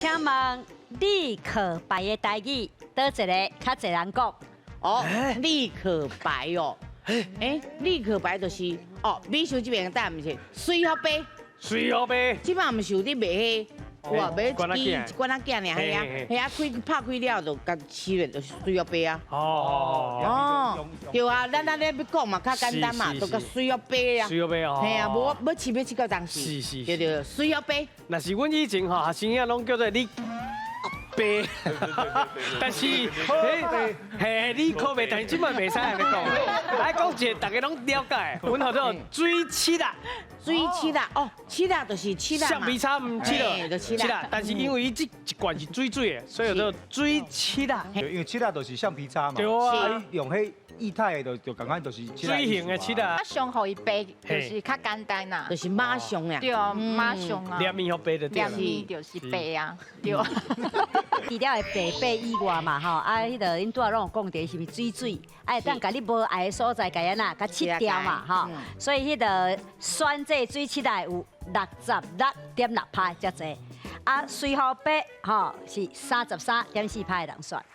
請問立可白的台語，佗一个較濟人講？哦，立可白哦，欸，立可白就是哦，美秀這邊等毋是水予白，水予白，這擺毋是有咧賣彼，有啊，買一支一罐仔鏡爾，係啊，係啊，開拍開了就共試咧，就是水予白啊。哦，對啊，咱按呢欲講嘛較簡單嘛，就共水予白啊。水予白哦。係啊，無欲試欲試到當時。對對，水予白。若是阮以前吼，學生仔攏叫做你白，但是嘿，嘿，你可白，但是這擺袂使按呢講，愛講一个大家攏了解，阮號做水拭仔。水拭仔，哦，拭仔就是拭仔橡皮擦毋拭仔，就拭仔。但是因為伊這一罐是水水的，所以叫做水拭仔。因為拭仔就是橡皮擦嘛。對啊。用彼液態的就共款就是水型的拭仔。啊，上予伊白就是較簡單啦。就是馬上呀。對啊，馬上啊。黏伊予白就對。黏伊就是白啊，對。除了會白白以外嘛，吼，啊，彼个恁拄仔攏有講著是毋是水水，啊，會當共你無愛的所在，共伊按怎，共拭掉嘛，吼。所以彼个選這水拭仔有66.6%遮濟，啊，水予白吼是33.4%的人選。